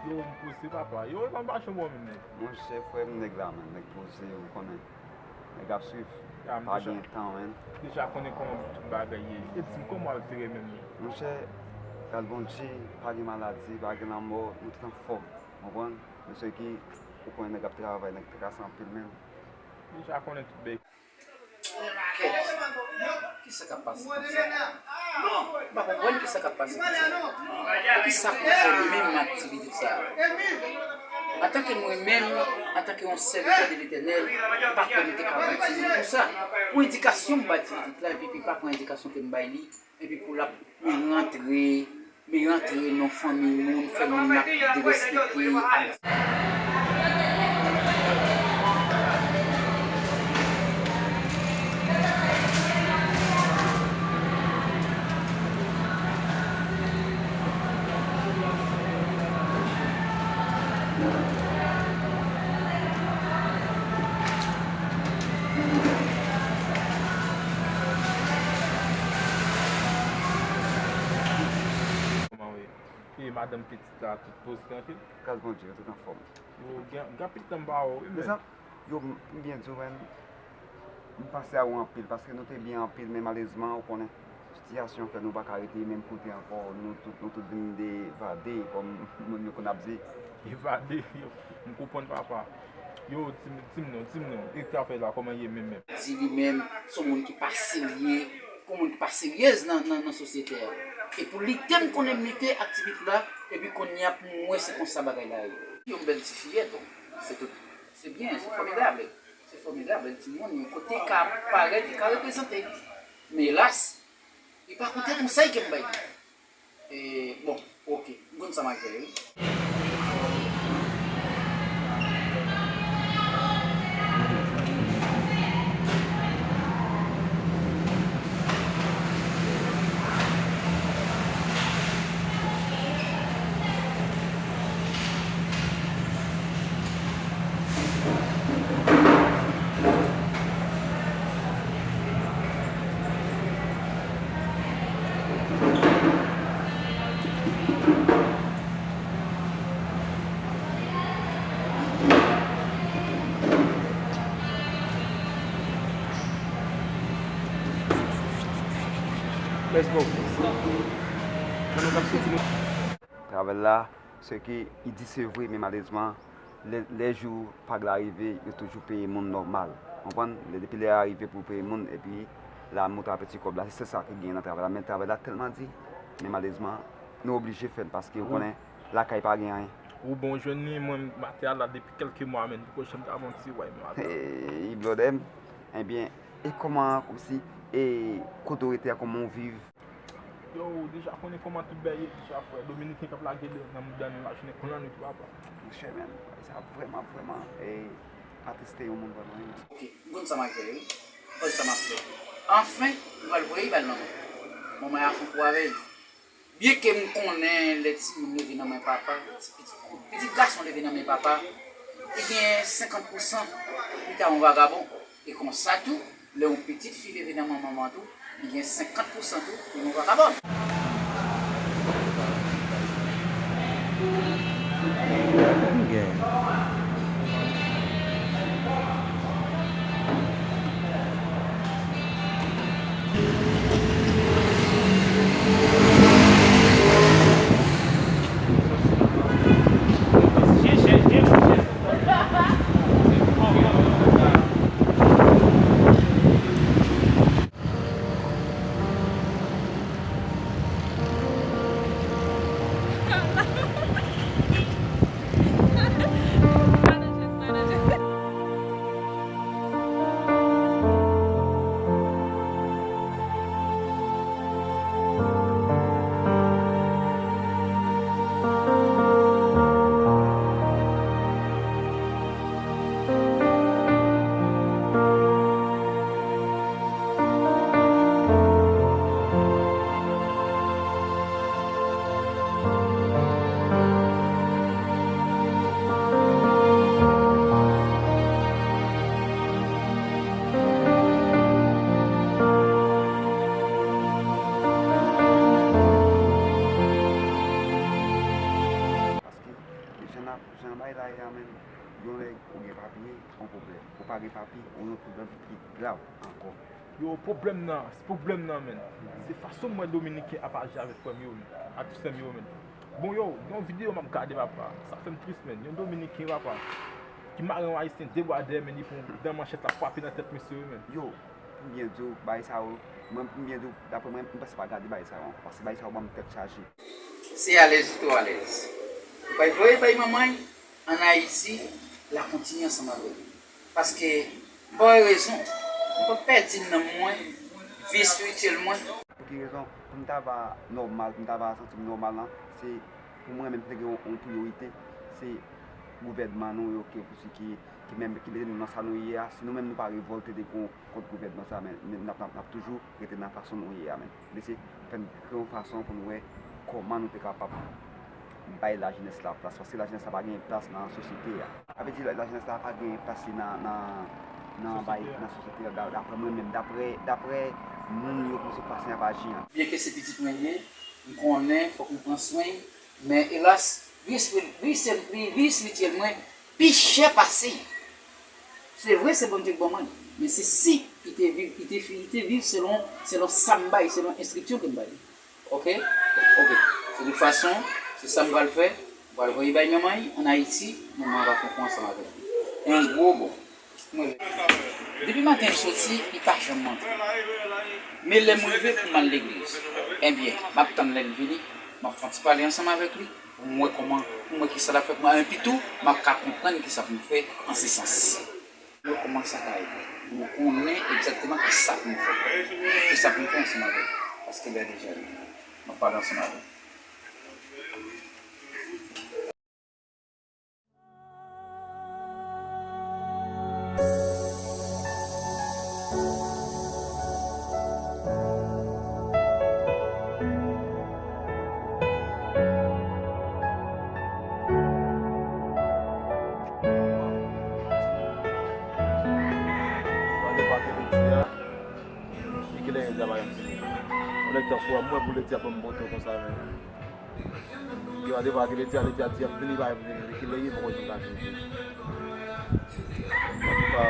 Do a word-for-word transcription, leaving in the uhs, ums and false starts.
Yo, m poze papa. Yo, e pa m pa chanm ou menm, nèg. Monchè, frè m, nèg la, man. Nèg poze, ou konnen. Nèg ap swiv. Ya, m pa deja, gen tan, man. Deja konnen kòman tout bagay ye. E di m, kòman w ap jere menm? Monchè, gras Bondye, pa gen maladi, pa gen lanmò, nou tout anfòm. Konprann? Mesye ki, ou konnen nèg ap travay, nèg trase anpil menm. Deja konnen tout bagay. Kèt. Kisa k ap pase konsa? M pa konprann kisa k ap pase konsa. Kisa pou fè menm aktivite sa a? Antanke mwen menm, antanke yon sèvitè de Letènèl, m pa kwè m te ka bay timoun konsa. Yon edikasyon m bay ti pitit la, epi li pa pran edikasyon ke m bay li, epi pou l ap rantre, li rantre nan fanmi moun, fè moun ap derespekte. Kòman w ye? E madanm pitit la, tout poze, trankil? Gras Bondye, yo tout anfòm. Yo, gen, gen anpil tan m pa wè w, wi, men. Yo, m, m byen di w, men, m panse a ou anpil, paske nou te byen anpil, men malerezman, ou konnen, sitiyasyon fè nou pa ka rete menm kote ankò, nou tout, nou tout vin evade, kòm moun yo konn ap di. Evade, yo, m konprann, papa. Yo, di m, di m non, di m non, e travay la, kòman ye menm, menm? Di li menm, se yon moun ki pa serye, yon moun ki pa seryez nan, nan, nan sosyete a. E pou lite m konnen m lite ak ti pitit la, epi kounye a pou m wè se konsa bagay la ye. Yon bèl ti fiyèt, bon, se tout. Se byen, se fòmidab. Se fòmidab, bèl timoun, yon kote ka parèt, li ka reprezante. Men elas, li pa koute konsèy ke m bay li. E, bon, oke, m konn sa m ap fè, wi. Let's go. Travay la, se ke li di se vre, men malerezman, lè, lè jou Pag la rive, yo toujou peye moun nòmal. Konprann? Lè, depi lè a rive pou peye moun, epi la, moute a peti kòb la. Se sa ki genyen nan travay la. Men travay la tèlman di, men malerezman, nou oblije fè l, paske ou konnen, lakay pa gen anyen. Ou bon, jwenn li, mwen, m atè a la depi kèlke mwa, men poko janm ta fè yon ti way, mwen atè a. Hey, blòdè m. Ebyen, e kòman, kòmsi, e kote w rete a, kòman w viv? Yo, ou deja konnen kòman tout bagay ye, deja, frè. Dominiken k ap lage de nan mouda nou lajounen kon lannwit, papa. Monchè, men, sa vrèman, vrèman, e, atriste yon moun vrèman, wi. Oke, m konn sa m ap fè, wi. M konn sa m ap fè. Anfen, m pral voye l ba l manman. Manman an fè kou avè l. Byenke m konnen lè timoun leve nan men papa, ti pitit, pitit gason leve nan men papa, li gen senkant pousan li ta yon vagabon. E konsa tou, lè yon pitit fi leve nan men manman tou, li gen senkant pousan tou pou yon vagabòn. Jan bagay la ye a, menm, yon nèg ou gen papye, yon pwoblèm. Ou pa gen papye, ou yon pwoblèm ki pi grav ankò. Yo, pwoblèm nan, se pwoblèm nan, menm. Se fason m wè Dominiken ap aji avèk frè m yo, menm, ak sè m yo, menm. Bon, yo, gen yon videyo m ap gade, papa. Sa fè m tris, menm. Yon Dominiken, papa, ki mare yon Ayisyen de bwa dèyè, menm, li pran dan manchèt la frape nan tèt mesye yo, menm. Yo, pou m byen di w, bagay sa yo, mwen, pou m byen di w, daprè mwen, m panse pa gade bagay sa yo ankò, paske bagay sa yo ban m tèt chaje. Se alèz li twò alèz. Ou bay voye bay manman l, ann Ayiti, l a kontinye ansanm avè l. Paske, m pa wè rezon. M pa pèdi nanm mwen, vi espirityèl mwen. Pou ki rezon? Pou m ta va nòmal, pou m ta va santi m nòmal lan, se pou mwen menm ki te gen yon, yon priyorite, se gouvènman nou yo ki, ki, ki, ki menm, ki mete nou nan sa nou ye a. Si nou menm nou pa revòlte de kon, kont gouvènman sa, men, men n ap, n ap, n ap toujou rete nan fason nou ye a, menm. Mesye, fè n kreye yon fason pou n wè kòman nou te kapab bay lajenès la plas, paske lajenès la pa gen plas nan sosyete a. Sa vle di lajenès la pa gen plas li nan, nan, nan bay, nan sosyete a, da- daprè mwen menm, daprè, daprè moun yo, kòman se fason y ap aji an. Byenke se pitit mwen l ye, m konnen fòk m pran swen l, men elas, vi espri- vi se- vi- vi espirityèl mwen pi chè pase l. Se vre se Bondye k ban mwen l, men se si li te viv, li te, li te viv selon, selon sa m bay, selon enstriksyon ke m bay li. Oke? Oke. De tout fason, se sa m pral fè. M pral voye bay manman l ann Ayiti, manman l va fè pon ansanm avèk li. Yon gwo bon. Mwen, depi maten l soti, li pa janm antre. Men lè m rive pou m al legliz, ebyen, m ap tann lè l vini, m ap fè yon ti pale ansanm avèk li, pou m wè kòman, pou m wè kisa l ap fè pou mwen. Epi tou, m ap ka konprann kisa pou m fè an se sans. Mwen kòman sa ka ye. Mwen konnen egzakteman kisa pou m fè. Kisa pou m fè ansanm avè l. Paske lè deja rive. M ap pale ansanm avè l. Yon nèg tankou w, mwen pou ledi a ban m bote w konsa menm. Yo a devwa ke ledi a, ledi a di ap vini, pa ap vini, ki lè ye poko janm ka vini. Antouka,